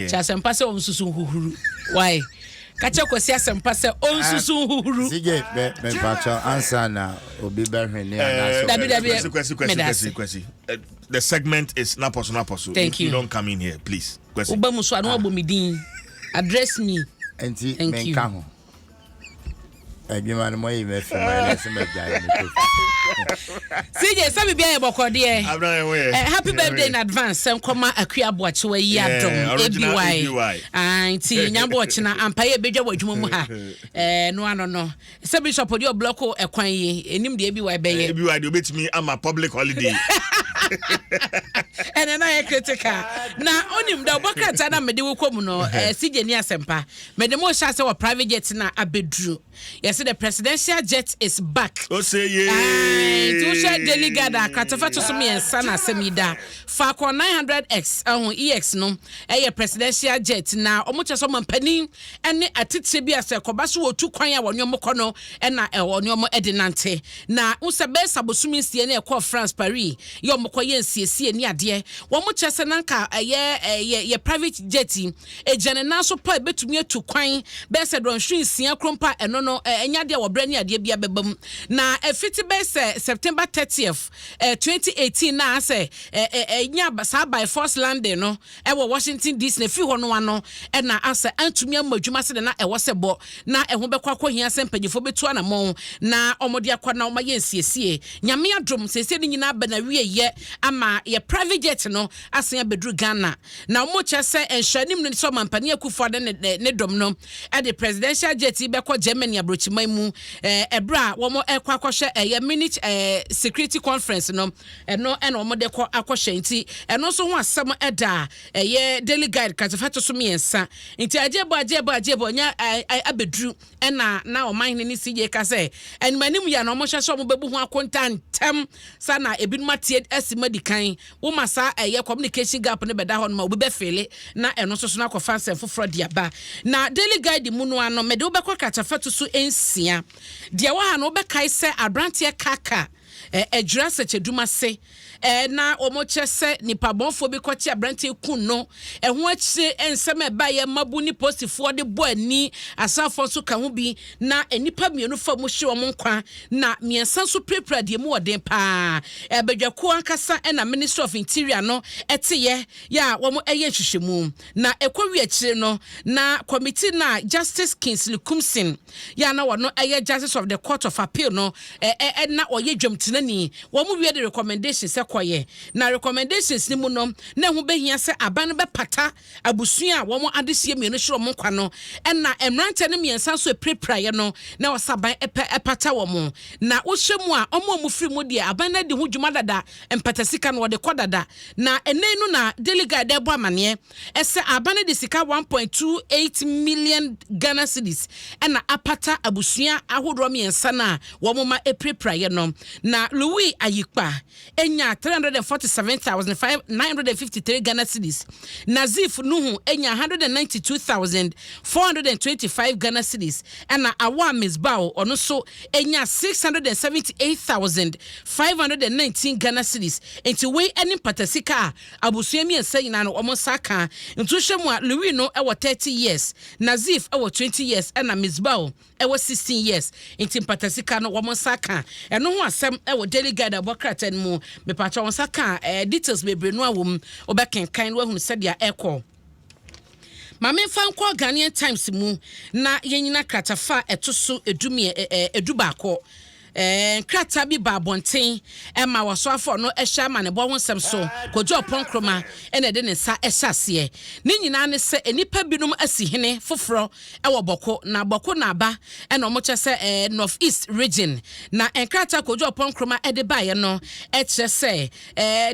Kyɛ asɛmpa sɛ ɔnsusu nhuhuru. Why? Ka kyerɛ Kwasi asɛmpa sɛ ɔnsusu nhuhuru. CJ, me me mpakyɛw ansa na obi bɛhwene anaasɛ Dabi dabi. Kwasi, Kwasi, Kwasi, Meda Kwasi, ase. Kwasi. The segment is Naposo Naposo. Thank you. You don't come in here, please. Kwasi. Woba mu so a na wabɔ me din. Address me. Nti Thank you. menka ho. Adwuma no moayi me afi mu ɛnɛ sɛ magyae mekɔ fie. CJ, sɛ biribi ayɛ bɔkɔ deɛ. Abraham, where? Happy birthday in advance. Sɛ nkɔma Akua Aboakyewa yi adom. Original ABY. ABY. Ah, nti nyambɔ ɔkyena ampa yɛ bɛdwa wɔ adwuma mu ha. No ano no. Sɛ Bishop de ɔblɔko ɛkwan yi, enim deɛ ABY bɛyɛ. ABY de obetumi ama public holiday. Ɛnɛ na yɛ critical. Na onim da ɔbɔ krataa na mede wo kɔ mu no, CJ ni asɛmpa. Mede mo hyɛ ase wɔ private jet na abɛduru. Yɛsɛ the presidential jet is back. O say ye. Nti wohyɛ Daily Guide a kratafa to so mmiɛnsa na asɛm yi da. Falcon 900X ɛho EX no ɛyɛ presidential jet na ɔmo kyerɛ sɛ ɔmo mpanin ɛne atitire bi a sɛ kɔba so wɔtu kwan a wɔne ɔmo kɔ no ɛna ɛwɔ ne ɔmo ɛde nante. Na wosɛ bɛyɛ sabosom 6 ne ɛkɔɔ France, Paris, yɛ ɔmo kɔ yɛ nsiesie ne adeɛ. Wɔn kyerɛ sɛ nanka ɛyɛ ɛyɛ yɛ private jet yi egyina ne nan so pa, ebetumi atu kwan bɛyɛ sɛ dɔnhwere 6 koro mpa. Ɛno no ɛnya adeɛ a wɔbrɛ ne adeɛ bi abɛba mu na ɛfiti bɛyɛ sɛ September 30th 2018 na asɛ ɛ ɛ ɛnya saa by force landing no ɛwɔ Washington DC na efiri hɔ no ano ɛna asɛ antumi ama adwuma sɛ de na ɛwɔ sɛ bɔ na ɛho bɛkɔ akɔhia sɛ mpanyinfoɔ bɛtu anamɔn na wɔde akɔ na wɔayɛ nsiesie. Nyame adom, siesie no nyinaa bɛ na wie yɛ ama yɛ private jet no asan abɛduru Ghana. Na wɔn kyerɛ sɛ nhwɛanim no sɛ ɔmampanin Akufo Addo ne dɔm no ɛde presidential jet yi bɛkɔ Germany aburokyiman mu ɛberɛ a wɔn ɛkɔ akɔhyɛ ɛyɛ Munich Security Conference no. Ɛno ɛna wɔn de kɔ akɔhyɛ. Nti ɛno nso ho asɛm ɛda ɛyɛ Daily Guide kratafa to so mmiɛnsa. Nti agye bɔ, agye bɔ, agye bɔ nya ɛɛ abɛduru. Ɛna na ɔman ne CJ ka sɛ animanim yɛ na wɔn hyɛ sɛ wɔn bɛbu ho akonta ntɛm sa na ebinom atie asi mu adi kan. Woma saa ɛyɛ communication gap no bɛda hɔ no ma obi bɛfeele na ɛno nso so no akɔfa nsɛm foforɔ de aba. Na Daily Guide mu no ano mɛde wobɛkɔ kratafa to so 6. Deɛ wɔ ha no, wobɛkae sɛ aberanteɛ Kaka ɛdwira sɛkyɛdum ase na wɔn kyerɛ sɛ nipa bɔnfoɔ bi kɔkye aberanteɛ kun no. Ɛho akyire nsɛm a ɛbaeɛ mabu ne posifoɔ de bɔ ani asafoɔ nso ka ho bi na nnipa mmienu fa mu hye wɔn nkwa na mmiɛnsa nso pirapira deɛ mu wɔ paa. Ɛbadwakuo ankasa ɛna Ministry of Interior no ɛteyɛ yɛ a wɔn ɛyɛ nhwehwɛmu na ɛkɔ wi akyire no na committee na Justice Kingsley Kumson yɛ a na wɔn ɛyɛ Justice of the Court of Appeal no ɛ ɛ ɛna ɔyɛ dwamtenani. Wɔn wie de recommendations sɛ kɔyɛ na recommendations ni mu no na ɛho bɛhia sɛ aban no bɛpata abusua a wɔn adehyɛ mmienu hyerɛ wɔn nkwa no, ɛna mmeranteɛ no mmiɛnsa nso apirapiraeɛ no na wɔsɛ aban ɛpɛ ɛpata wɔn. Na wohyɛ mu a wɔn a wɔfiri mu deɛ, aban no adi ho dwuma dada, mpata sika no wɔde kɔ dada. Na ɛnɛ no na Daily Guide ɛbɔ amaneɛ ɛsɛ aban no de sika 1.28 million Ghana cedis ɛna apata abusua ahodoɔ mmiɛnsa no a wɔn ma apirapiraeɛ no. Na Louis Ayikpa enya 347,953 Ghana cedis, Nazif Nuhu enya 192,425 Ghana cedis, ɛna Awa Misbao ɔno nso enya 678,519 Ghana cedis. Nti wei ɛne mpatasika a abusua mmiɛnsa nyinaa no wɔn nsa ka. Nti wohwɛ mu a, Louis no ɛwɔ 30 years, Nazif ɛwɔ 20 years, ɛna Misbao ɛwɔ 16 years. Nti mpatasika no wɔn nsa ka. Ɛno ho asɛm ɛwɔ Daily Guide abɔ krataa no mu. Mepatwa wɔn nsa ka details bebree no a wɔ mu, wɔbɛkenkan no wahunu sɛdeɛ ɛkɔ. Maame nfa nkɔ Ghanaian Times mu na yɛnyina kratafa a ɛto so edumie ɛɛ 11. Nkrataa bi ba abɔnten ɛma wɔsoafo no ɛhyɛ ama ne bɔ ho nsɛm so Kodwo Ɔpɔn Nkroma ɛna ɛde ne nsa ɛhyɛ aseɛ. Ne nyinaa ne sɛ nnipa binom asi hene foforɔ ɛwɔ Bawku na Bawku na aba ɛna wɔn kyɛ sɛ North East Region. Na nkrataa Kodwo Ɔpɔn Nkroma ɛde baeɛ no ɛkyerɛ sɛ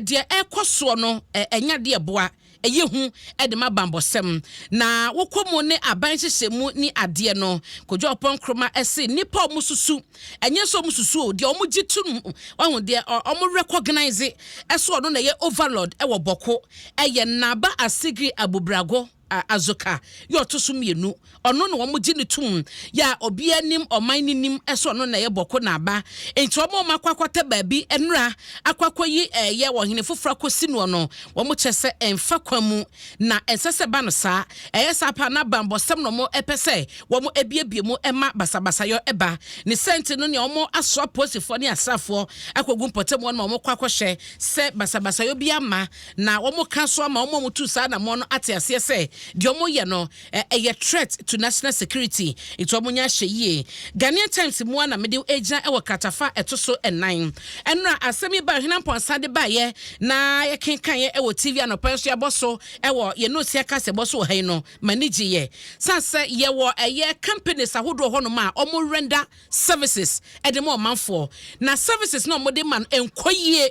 deɛ ɛkɔ soɔ no ɛnya deɛ boa ɛyɛ hu ɛde ma bambɔsɛm na wokɔ mu ne aban hyehyɛ mu ne adeɛ no. Kodwo Ɔpɔn Nkroma ɛse nnipa a ɔmo susu, ɛnyɛ sɛ ɔmo susu o, deɛ ɔmo gye to mu ɔho deɛ ɔmo recognize ɛso ɔno na ɛyɛ overlord ɛwɔ Bawku ɛyɛ Naba Asigri Abubrago. Azoka yɛ ɔto so mmienu. Ɔno na wɔgye no tom yɛ a obiara nim, ɔman no nim sɛ ɔno na ɛyɛ Bɔko na aba. Nti wɔn a wɔakɔ akɔtɛ baabi nnora akɔ akɔyi ɛyɛ ɔhene foforɔ akɔsi noɔ no, wɔkyɛ sɛ ɛmfa kwan mu na ɛnsɛ sɛ ɛba no saa. Ɛyɛ saa paa na banbɔsɛm na wɔpɛ sɛ wɔbiebie mu ma basabasayɔ ba. Ne saa nti no nea wɔasoa apolisifoɔ ne asraafoɔ akɔgu mpɔtam hɔ no ma wɔkɔ akɔhwɛ sɛ basabasayɔ biara mma. Na wɔka nso ama wɔn a wɔtu saa anammɔn no ate aseɛ sɛ deɛ wɔyɛ no ɛyɛ threat to national security nti wɔnyɛ ahwɛyie. Ghanaian Times mu ara na mede regyina wɔ kratafa a ɛto so nnan. Ɛnora asɛm yi bae, Ɔhene Amponsah de baeɛ na yɛkenkaeɛ wɔ TV anɔpa yi nso yɛabɔ so wɔ yɛn Nosia kaseɛbɔ so wɔ ha yi no, m'ani gyeeɛ. Sane sɛ yɛwɔ ɛyɛ companies ahodoɔ hɔnom a wɔn render services de ma ɔmanfoɔ na services no a wɔde ma no nkɔ yie.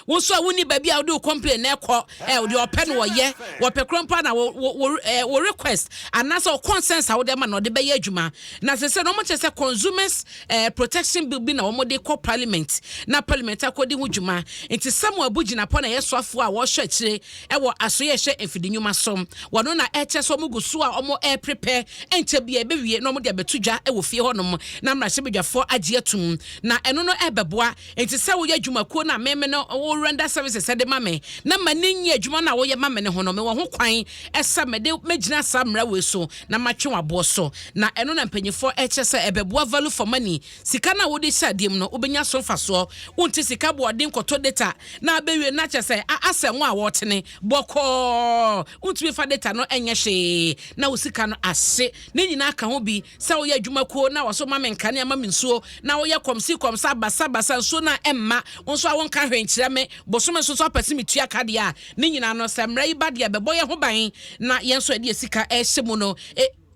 Wo nso a wonni baabi a wode wo complain na ɛkɔ, ɛ deɛ ɔpɛ no ɔyɛ, wɔpɛ korɔ mpo na wo wo wo ɛ wo request anaasɛ wo concerns a wode ama no ɔde bɛyɛ adwuma. Na sɛ sɛ na wɔn kyerɛ sɛ consumers ɛ protection bill bi na wɔn de kɔ parliament na parliament akɔdi ho dwuma. Nti Samuel Abu Jinapor na ɛyɛ soafoɔ a wɔhwɛ akyire ɛwɔ asoyɛ ɛhwɛ mfidi nnwuma so. Wɔno na ɛkyɛ sɛ wɔn gu so a wɔn ɛreprepare ɛnkyɛ bi a ɛbɛwie na wɔn de abɛto dwa ɛwɔ fie hɔnom na mmarahyɛbadwafoɔ agye atum na ɛno no ɛbɛboa. Enti sɛ woyɛ adwumakuo no a me me no wo render services de ma me na m'ani nnye adwuma no a woyɛ ma me no ho no, mewɔ ho kwan sɛ mede mɛgyina saa mmara wei so na matwe w'aboɔ so. Na ɛno na mpanyinfoɔ ɛkyerɛ sɛ ɛbɛboa value for money, sika no a wode hyɛ adeɛ mu no wobɛnya so mfasoɔ, wonte sika boɔden kɔtɔ data na abɛwie na kyerɛ sɛ asɛ ngo a wɔretene bɔkɔɔ, wontumi mfa data no nyɛ hwee na wo sika no ahye. Ne nyinaa ka ho bi. Sɛ woyɛ adwuma kuo na wɔso ma me nkanea ma me nsuo na woyɛ kɔmsi kɔmsa basa basa nsuo no a ɛmma wo nso a wonka hwee nkyerɛ me bosome nso nso apɛ sɛ metua ka deɛ a ne nyinaa no sɛ mmara yi ba deɛ bɛbɔ yɛn ho ban na yɛn nso yɛde yɛn sika ɛrehyɛ mu no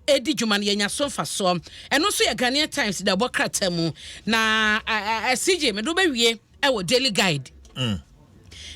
ɛredi dwuma no yɛnya so mfasoɔ. Ɛno nso yɛ Ghanaian Times da ɛbɔ krataa mu na CJ mede wobɛwie wɔ Daily Guide.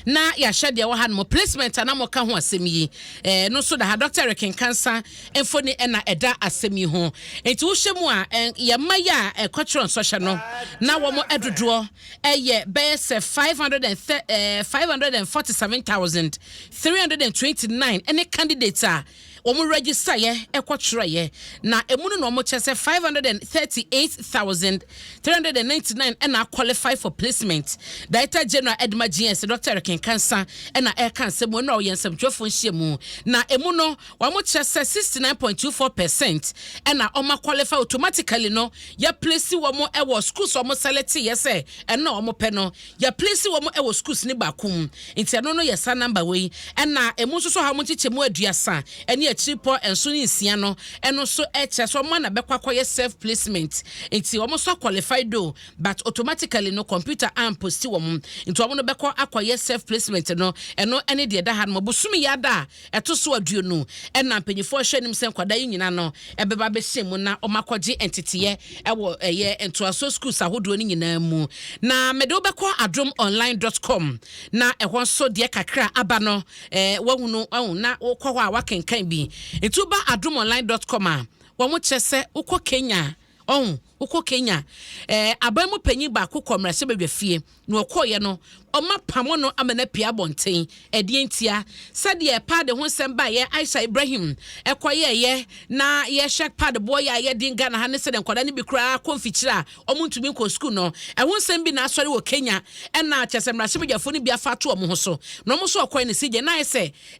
Na yɛahyɛ deɛ ɛwɔ ha nom placement a na moka ho asɛm yi eh, no nso da ha. Dr. Eric Nkansa mfoni ɛna ɛda asɛm yi ho. Nti wohyɛ mu a eh, yɛn mma yi a ɛkɔkyerɛ nsɔhyɛ no na wɔn dodoɔ ɛyɛ bɛyɛ sɛ 547,329 ɛne candidates a wɔn register yɛ kɔ twerɛeɛ, na ɛmu no na wɔn kyerɛ sɛ 538,399 ɛna qualify for placement. Director General Edma GS Dr. Eric Nkansah ɛna ɛreka nsɛm mu ɛnora ɔyɛ nsɛmtwerɛfoɔ nhyiamu, na ɛmu no wɔn kyerɛ sɛ 69.24 percent ɛna wɔn aqualify automatically no yɛ place wɔn ɛwɔ schools wɔn select yɛ sɛ ɛno na wɔn pɛ no. Yɛ plesi wɔn wɔ schools no baako mu, nti ɛno no yɛ saa number wei. Ɛna ɛmu nso so ɔha mu nkyekyɛmu aduasa ɛne akyiripɔ nson ne nsia no, ɛno nso ɛkyerɛ sɛ wɔn na bɛkɔ akɔyɛ self placement. Nti wɔn nso aqualify though, but automatically no computer amposti wɔn. Nti wɔn no bɛkɔ akɔyɛ self placement no, ɛno ɛne deɛ ɛda ha nom. Bosome yi ada a Ɛto so aduonu, ɛna mpanyinfoɔ hwɛ anim sɛ nkwadaa yi nyinaa no ɛbɛba abɛhyɛn mu na wɔn akɔgye nteteɛ ɛwɔ ɛyɛ ntoasoɔ schools ahodoɔ no nyinaa mu. Na mede wo bɛkɔ adom online dot com na ɛhɔ nso deɛ kakra aba no ɛɛ wahunu wahu na wokɔ hɔ a wakenkan bi. Nti woba adom online dot com a wɔn kyerɛ sɛ wokɔ Kenya ɔho wokɔ Kenya ɛɛ aban mu panyin baako kɔ mmarahyɛbadwa fie. Na ɔkɔeɛ no, wɔapamo no ama no apue abɔnten. Ɛdeɛn ntia? Sɛdeɛ paade ho nsɛm baeɛ, Aisha Ibrahim kɔyɛeɛ, na yɛhwɛ paade boɔ yɛ a ɛyɛ den Ghana ha ne sɛdeɛ nkwadaa no bi koraa kɔ mfikyire a wɔntumi nkɔ sukuu no, ɛho nsɛm bi na asɔre wɔ Kenya, ɛna kyerɛ sɛ mmarahyɛbadwafoɔ no bi afa ato wɔn ho so. Na wɔn nso wɔkɔeɛ no, sɛ na ayɛ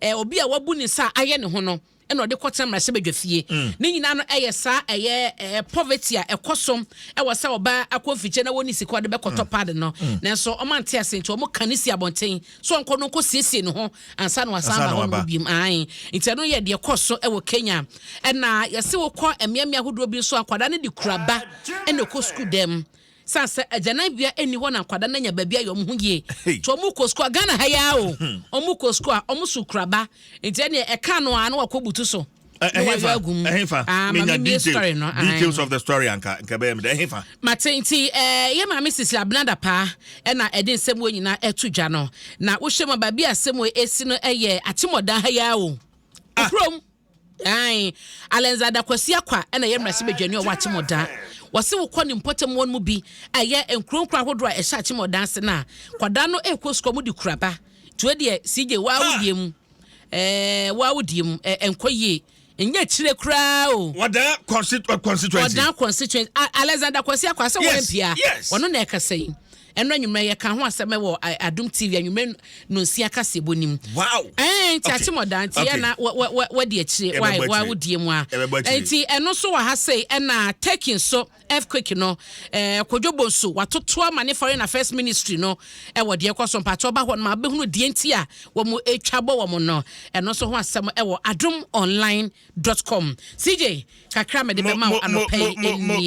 sɛ obi a wabu ne nsa a ayɛ ne ho no, ɛna ɔde kɔtena mmarahyɛbadwa fie. Ne nyinaa no ɛyɛ saa ɛyɛ ɛɛ poverty a ɛkɔ so ɛwɔ sɛ ɔbaa akɔ mfikyire na wɔnni sika ɔde bɛkɔtɔ pad no. Nanso wɔn ante ase nti wɔn ka ne si abɔnten so ɔnkɔ no nkɔ siesie ne ho ansa na wasan aba hɔ nom biem. Ae nti ɛno yɛ deɛ ɛkɔ so ɛwɔ Kenya. Ɛna yɛse wokɔ mmeammea ahodoɔ bi nso a nkwadaa no de kura ba ɛna ɛkɔ sukuu dɛm. San sɛ agyananbea nni hɔ na nkwadaa no anya baabi ayɛ wɔn ho yie. Nti wɔn kɔ sukuu a, Ghana ha yi ara o, wɔn kɔ sukuu a, wɔn so kura ba. Nti ɛneɛ ɛka no ara na wakɔ butu so. Na wayɔ agu mu. Ɛhefa? Ah, ma Menya me mie story no. detail, details of the story anka, nka ɛbɛyɛ me dɛ. Ɛhefa? Mate, nti eh, yɛ maame Sisi Abena Dapaah ɛna ɛde nsɛm wei nyinaa ɛto dwa no. Na wohwɛ mu a, baabi a asɛm wei ɛsi no ɛyɛ Akyemɔdan ha yi ara o. Ah. Okurom. Ae, Alexander Kwasi Akwa na ɛyɛ mmarahyɛbadwani a ɔwɔ Akyemɔdan. Wɔse wokɔ ne mpɔtam hɔ no mu bi a ɛyɛ nkuro nkuro ahodoɔ a ɛhyɛ Akyemɔdan ase no a, nkwadaa no rekɔ sukuu a wɔde kura ba. Nti wei deɛ CJ, waa wo deɛ mu, ɛɛ, waa wo deɛ mu, ɛ, ɛnkɔ yie. Nyɛ akyire koraa o. Wɔdan constituency. Wɔdan constituency. Alexander Kwasi Akwa sɛ wɔn mpia. Wɔno na ɛkasa yi. Ɛno anwummerɛ yɛka ho asɛm wɔ Adom TV anwummerɛ nonsia kaseɛbɔ nim. Wow. Ɛɛ nti akyemɔdan nti yɛ na wadi akyire wa wa wodie mu a. Nti ɛno nso wɔ ha sei ɛna Turkey nso earthquake no ɛɛ Kojo Bonsu watoto ama ne Foreign Affairs Ministry no ɛwɔ deɛ ɛkɔ so mpakyɛ ɔba hɔ no ma abɛhunu deɛ nti a wɔn atwa bɔ wɔn no ɛno nso ho asɛm ɛwɔ adomonline dot com. CJ kakra mede bɛma wo anɔpa yi nie.